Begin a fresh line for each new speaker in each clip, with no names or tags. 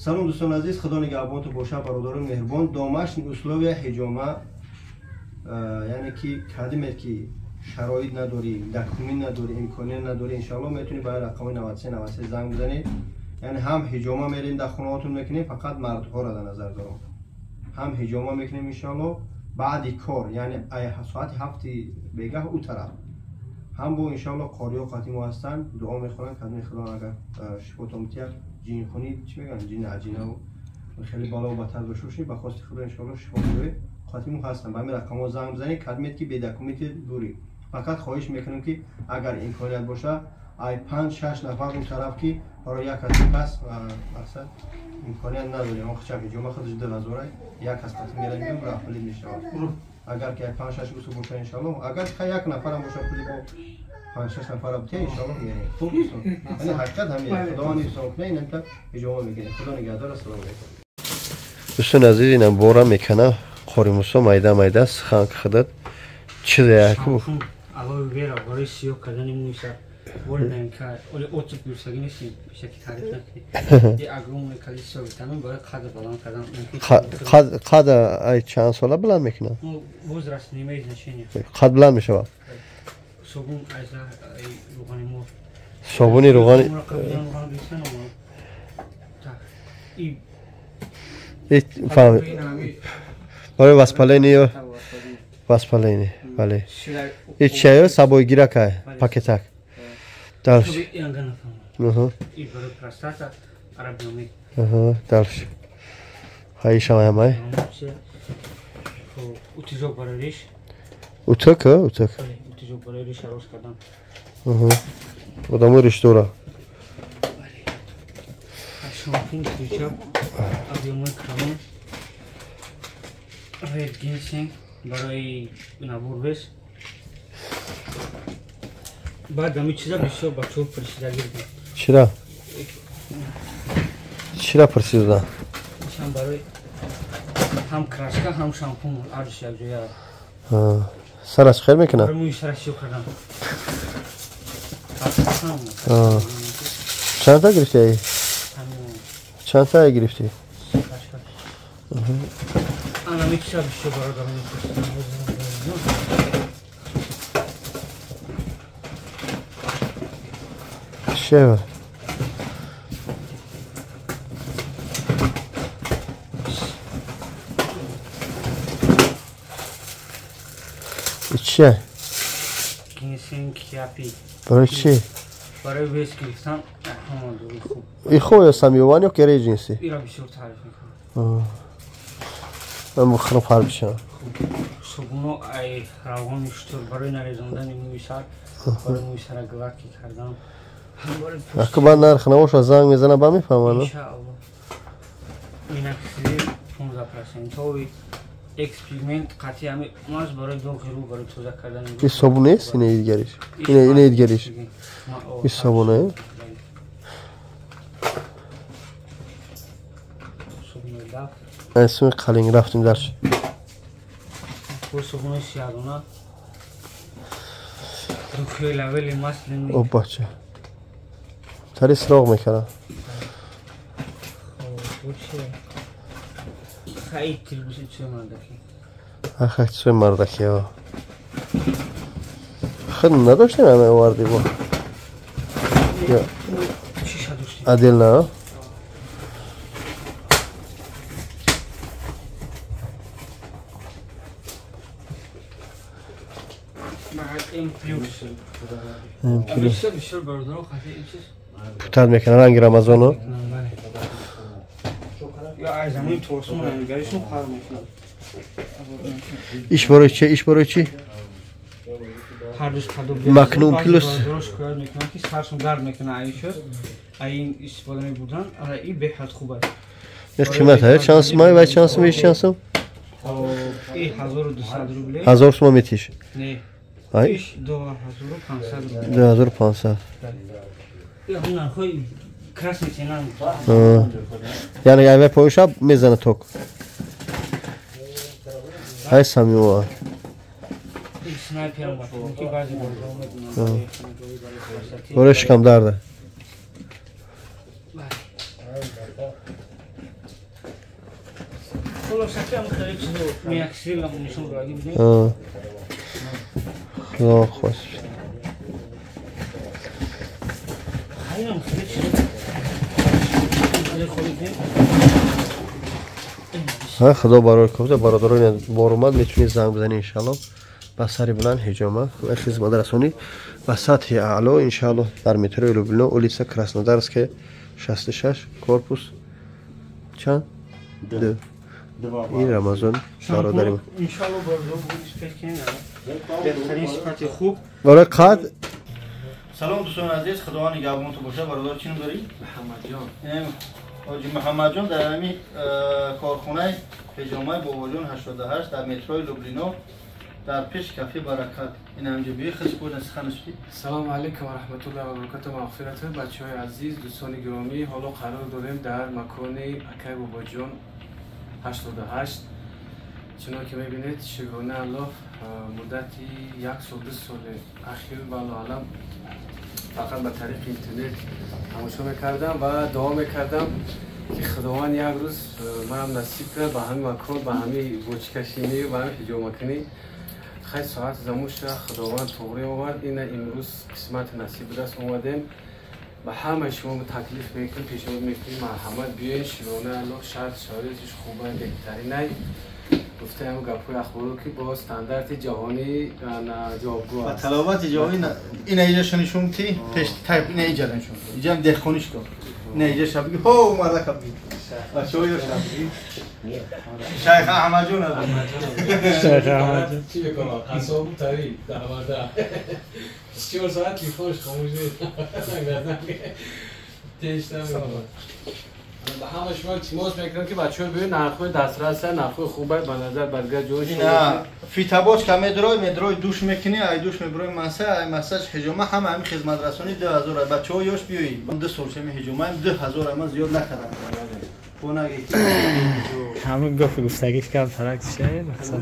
Салом дӯстони азиз, худо нигаҳбонту боша, бародарони меҳрубон. Домашний условия ҳиҷома, яъне ки кадиме ки шароит надорӣ, документ надорӣ, имконият надорӣ, иншоалло метавонӣ ба рақами 93 93 занг бизанӣ. Яъне ҳам ҳиҷома мерем дар хонаҳотон мекунем, фақат мардҳоро дар назар дорам. Ҳам ҳиҷома мекунем иншоалло баъди кор, яъне соати 7 бегаҳ ӯ тараф. Ҳам бо иншоалло қориҳо қатъи мо ҳастанд, дуо мехонанд, кадоми худо агар шифотон битиҳад, ҷинхунӣ чӣ мегӯянд, ҷини аҷинаву хеле балову батар дошта бошед, ба хости худо иншоалло шифо меёбед. Қатъи мо ҳастанд, ба ҳамин рақамҳо занг бизанед, кадмет ки бедокументи дурӣ. Фақат хоҳиш мекунем ки агар имконият боша, ай 5-6 нафар он тараф ки барои як аз кас мақсад имконият надорем. Он хчам ҳиҷома худаш 2000, як кас қатъи меравем, рафли мешавад. Агар ки 5-6 усул боша иншоалло, агар ха як нафарам боша пули бо 5-6 нафара бите иншоалло мерем. Хуб дӯстон, яъне ҳақиқат ҳамин. Худованд ҳифзон кунад, инам та ҳиҷома мегирем. Худо нигаҳдор, ассалому алайкум.
Дӯстони азиз, инам бора мекана қори Мусо майда майда сухан худат чизе яку
алои вера барои сиёҳ кардани мӯи сар. Воли ка оли отзыв гирифтагӣ нестем, бишаки таъриф накунем. И огромное количество витамин барои қадр баланд кардан.
Қад ай чанд сола баланд мекунад?
Возраст не имеет значения.
Қад баланд мешавад?
Собун айза рӯғани мор.
Собуни рӯғани. Барои воспаление, воспаление, бале. И чаю сабойгиракай, пакетак. Дальше.
И барои простата арабиёми.
Дальше. Хаишам ҳамай.
Утюжок барои риш.
Утюг, утюг.
Утюжок барои риш рост кардан.
Одамо риш дора.
Шампун свеча, объёмои калон. Ред гинсенг барои набор вес. Баъд ҳамин чиза бисёр бачаҳо пурсидагӣ буданд.
Чира? Чира пурсиданд?
Ишам барои ҳам краска, ҳам шампун ҳардуш якҷоя.
Сараш хел мекунад?
Барои мӯи сараш сиёҳ кардан.
Чанд та гирифтӣ? Чанд та гирифтӣ?
Ана ҳамин чиза бисёр бародарон мепурсиданд.
Шева. Чия?
Гинсенг киапи.
Барои чи?
Барои вес гирифтан ҳама дори хуб.
И хуб ё самиёван ё кераи ҷинсӣ?
Ира бисёр таъриф мекунам.
Ман бухарам фар бишавам.
Собуно ай равғани шутур барои нарезондани мӯи сар, барои мӯи сара гладкий кардан.
Аку ба нарх набоша занг мезана ба мефаҳманд?
Иншаалло. Миноксидил 15% эксперимент қатъи ҳами маз барои доғи рӯ, барои тоза кардани
рӯ. Ин собун нест, ина идгариш. Ина идгариш. Ин собуна? Ай суми қалин рафтим дарш.
Бо собунои сиядона. Духи лавели маслени.
О бача. Тари сироғ мекардам. Ахак чӣ мардаки о. Худ надоштем ҳама оварди бо. Отдельно, М плюс. Путат мекунад ранги Рамазону. Иш барои чи? Иш барои чи? Макнун плюс.
Ки саршон дард мекунад ай шуд. Ай ин истифода мебурдан, ара и беҳад хуб аст.
Ин қимат ҳа? Чанд сум ай? Чанд сум иш чанд сум?
И 1200 рубле.
1000 сум метиш?
Не.
Ай?
Иш 2500 рубле.
2500.
Нархҳои красный цена.
Яъне айвай поиша мезана ток. Ай самиова. Барои шикамдарда. خدا خوش. خدا برای کفته برادران بار اومد میتونید زنگ بزنید انشالله با سری بلند حجامه و خدمت رسانی و سطح اعلا انشالله در مترو لوبلینو اولیسا کراسنودارسک 66 корпус چند؟ دو. این رمضان برادریم
انشالله بهترین صفت خوب
برای قد.
سلام دوستان عزیز، خداوند نگهبانتون باشه. برادر چی نام داری؟
محمد جان.
حاجی محمد جان در همین کارخانه حجامه باباجان 88 در متروی لوبلینو در پیش کافه برکت. این همینجا بیای خیلی بود سخن شدی.
سلام علیکم و رحمت الله و برکاته و مغفرت. بچه‌های عزیز، دوستان گرامی، حالا قرار داریم در مکان اکای باباجان 88. چنان که می‌بینید شگونه الله مدتی یک سال دو سال اخیر والله عالم فقط به طریق اینترنت تماشا میکردم و دعا میکردم که خداوند یک روز منم نصیب کنه به همین مکان، به همین بوچکشینی و به همین حجامه کنی. خیلی ساعت زموش خداوند تغری آورد. این امروز قسمت نصیب بوده است. اومدیم به همه شما تکلیف میکنیم، پیشنهاد میکنیم مرحمت بیاین. شیرانه الله شرط شرایطش خوبه، بهترینه. گفته هم گپوی اخبارو که با استاندارد جهانی جوابگو است.
و تلاوت جهانی این ایجا نشون تی پیش تایپ این ایجا نشون. ایجا هم دهخونیش کن. این ایجا شب بگی هو مرد کب بگی. بچه‌ها یا شب بگی. شیخ احمد جون.
شیخ احمد جون. چی بکنم؟ اعصابم تری 10 24 ساعت تلفنش خاموش نیست. تیش نمی‌کنم. به همه شما التماس میکنم که بچه‌ها بیاین، نرخ‌های دسترس، نرخ‌های خوبه به نظر برگر جوش.
نه فیتاباش که مدروی دوش میکنی، ای دوش میبروی مسه، ای مساج حجامه هم همین خدمت رسانی 2000 بچه‌ها یاش بیاین. من 2 سال شمی حجامه 2000 من زیاد نکردم.
همون گفت گفتگیش کم فرق شه مثلا.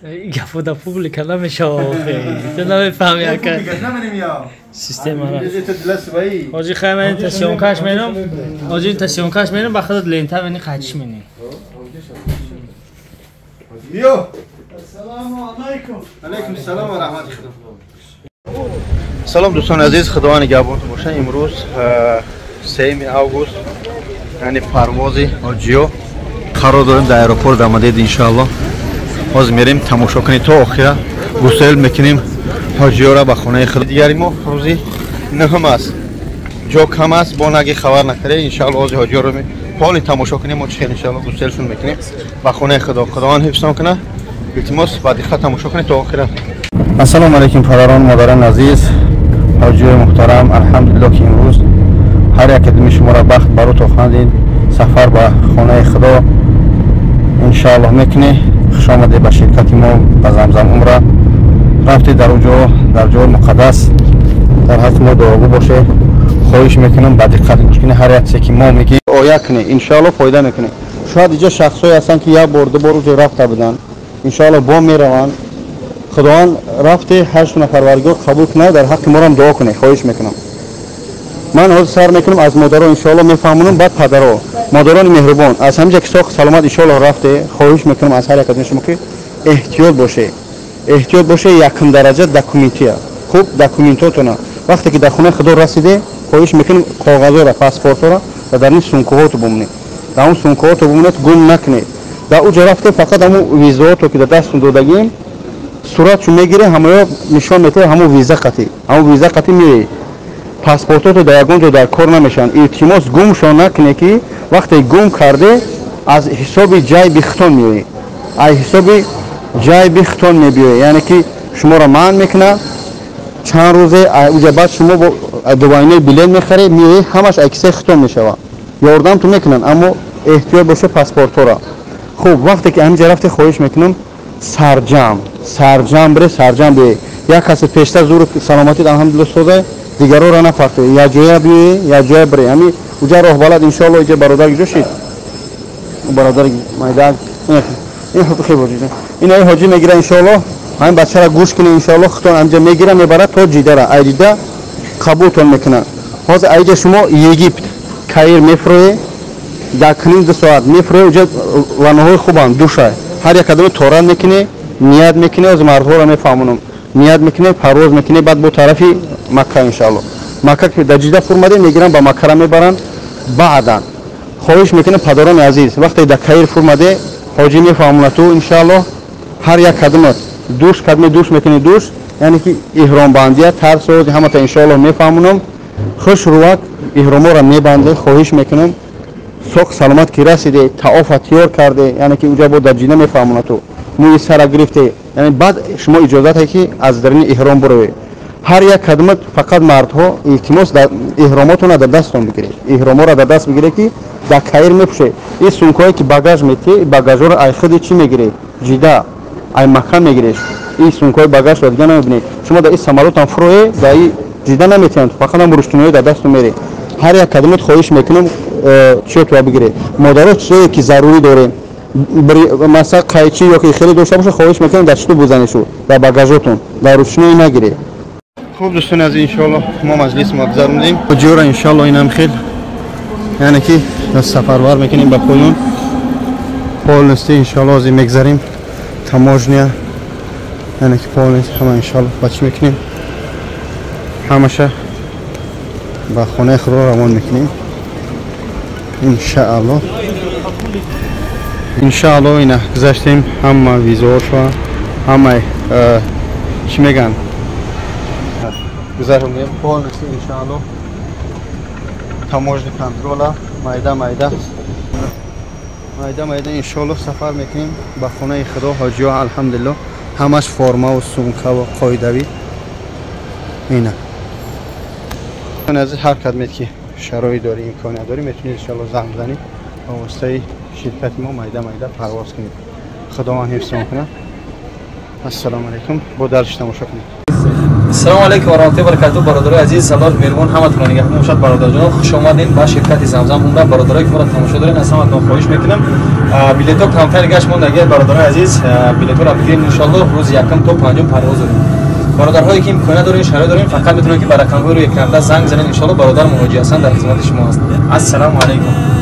این گپو دا پوبلیکا نمیشه تو نمیفهمی اکا سیستم آره. حاجی خیلی من تسیونکش مینم، حاجی تسیونکش مینم با خودت لنتا منی قچ منی.
بیو السلام علیکم. علیکم السلام و رحمت خدا. سلام دوستان عزیز، خداوند نگهبانتون باشه. امروز 3 آگوست یعنی پرواز حاجیو قرار داریم در aeroport آمدید انشاءالله. باز میریم تماشا کنیم تا آخره، گسل میکنیم حاجی‌ها را به خانه خود. دیگری ما روزی نهم است، جا کم است، با نگی خبر نکرده انشاءالله. باز حاجی‌ها رو پالی تماشا کنیم و چه انشاءالله گسلشون میکنیم به خانه خدا. خداوند حفظتون کنه. التماس با دقت تماشا کنید تا آخره. السلام علیکم پدران مادران عزیز، حاجی‌های محترم. الحمدلله که امروز هر یک از شما را بخت برات خواندید سفر به خانه خدا انشاءالله میکنی. خوش آمده به شرکت ما به زمزم عمره. رفتی در اونجا در جای مقدس در حق ما دعاگو باشه. خواهش میکنم با دقت گوش کنی هر یک که ما میگی آیا کنی انشاءالله فایده میکنی. شاید اینجا شخصایی هستن که یک بار دو بار اونجا رفته بودن، انشاءالله با میروند. خداوند رفته هشت نفر پروردگار قبول کنه، در حق ما هم دعا کنه. خواهش میکنم. من حاضر سر میکنم از مادران انشاءالله میفهمونم، بعد پدرها. مادران مهربان از همینجا که ساخت سلامت انشاءالله رفته. خواهش میکنم از هر یک از شما که احتیاط باشه، احتیاط باشه. یکم درجه دکومنتیه، خوب دکومنتاتونه. وقتی که در خونه خدا رسیده خواهش میکنم کاغذها را، پاسپورت را در این سونکوهاتو بمونه، در اون سونکوهاتو بمونه، گم نکنه. در اونجا رفته فقط همون ویزاهاتو که در دستتون دادگیم صورتشو میگیره، همه نشان میده، همون ویزا قطعی، همون ویزا قطعی میره. پاسپورتاتو در یگان جا در کار نمیشن. التماس گمشان نکنه که وقتی گم کرده از حساب جای ختون میای، از حساب جای ختون میبیه، یعنی که شما را منع میکنه چند روزه. اونجا بعد شما با دواینه بلیط میخری میای، همش عکس ختون میشوه. یاردم تو میکنن، اما احتیاط باشه پاسپورت را. خوب وقتی که همینجا رفته خواهش میکنم سرجم سرجم بره، سرجم بیه. یک کسی پیشتر زور سلامتی الحمدلله سوزه، دیگران را نفرته. یا جای بیه یا جای بره. همین اونجا راه بلد انشالله. اینجا برادر اینجا شید، برادر میدان این خیلی باشه. این ای حاجی میگیره انشالله. همین بچه را گوش کنه انشالله. خودتون همینجا میگیره میبره تا جیده را، ای جیده قبولتون میکنه. حاضر ایجا شما یگیپت کایر میفروه.
1.5-2 соат мефурӯи, уҷа ваннаҳои хубанд, душа. Ҳар як кадоме торат мекунӣ, ният мекунӣ, аз мардҳоро мефаҳмонам. Ният мекунӣ, парвоз мекунӣ, баъд бо тарафи Макка иншаалло. Макка ки дар Ҷида фурмадем, мегиранд ба Маккара мебаранд. Баъдан хоҳиш мекунем, падарони азиз, вақте дар Каир фурмаде, ҳоҷӣ мефаҳмонад ту иншаалло, ҳар як кадомат душ кадме душ мекунӣ, душ, яъне ки эҳромбандия, тарсози ҳамата иншаалло мефаҳмонам. Хуш рувак эҳроморо мебанде, хоҳиш мекунам, соқ саломат ки расиде, таофа тиёр карде, яъне ки уҷа бо дар Ҷида мефаҳмонад ту, мӯи сара гирифте, яъне баъд шумо иҷозате ки аз дарини эҳром буровед. Ҳар як кадомат фақат мардҳо илтимос, эҳромотонро дар дасттон бигиред, эҳроморо дар даст бигиред ки дар Каир мепӯшед. Ин сумкое ки багаж метиҳед, багажҳоро ай худи чӣ мегиред? Ҷида, ай Макка мегиред. Ин сумкҳои багажро дига намебинед. Шумо дар ин самолётам фуроед, дар ин Ҷида наметиҳанд, фақат ҳам руштунои дар дастон меред. Ҳар як кадомат хоҳиш мекунам, чиётро бигиред. Модаро чизое ки зарурӣ дорем, масалан қайчи ё ки хеле дошта бошад, хоҳиш мекунам дар читу бузанешу, дар багажотон, дар ручной нагиред.
Хуб, дӯстони азиз, иншоалло мо маҷлис мо гузарондем. Ҳоҷиёро иншоалло инам хел, яъне ки сафарвар мекунем ба поён полностью, иншоалло ҳозир мегзарем таможня, яъне ки полностью ҳама иншоалло ба чӣ мекунем, ҳамаша ба хонаи худро равон мекунем иншаалло. Иншаалло ина гузаштем ҳама визаҳошо, ҳама чӣ мегӯянд, гузарондем полностью иншаалло таможни контрола, майда майда, майда майда иншоалло сафар мекунем ба хонаи худо. Ҳоҷиҳо алҳамдулилло ҳамаш формаву сумкаву қоидавӣ. Ина азиз, ҳар кадмет ки шароит дорӣ, имконият дорӣ, метавонед иншоалло занг бизанед, ба воситаи ширкати мо майда майда парвоз кунед. Худованд ҳифзтон кунад. Ассалому алайкум, бо дарш тамошо кунед.
Ассалому алайкум ва раҳматуллоҳи ва баракатуҳ. Бародарои азиз, Аллоҳ меҳрубон ҳаматонро нигаҳбон бошад. Бародарҷонон, хуш омадед ба ширкати Замзам Умра. Бародарое ки моро тамошо доред, аз ҳаматон хоҳиш мекунам, билетҳо камтар гашт монда. Бародарои азиз, билетҳоро бигирем иншоаллоҳ, рӯзи якум то панҷум парвоз дорем. Бародарҳое ки имконият дорем, шароит дорем, фақат метавонед ки ба рақамҳои рӯи экран занг занед. Иншоаллоҳ бародар Муҳоҷи Ҳасан дар хизмати шумо аст. Ассалому алайкум.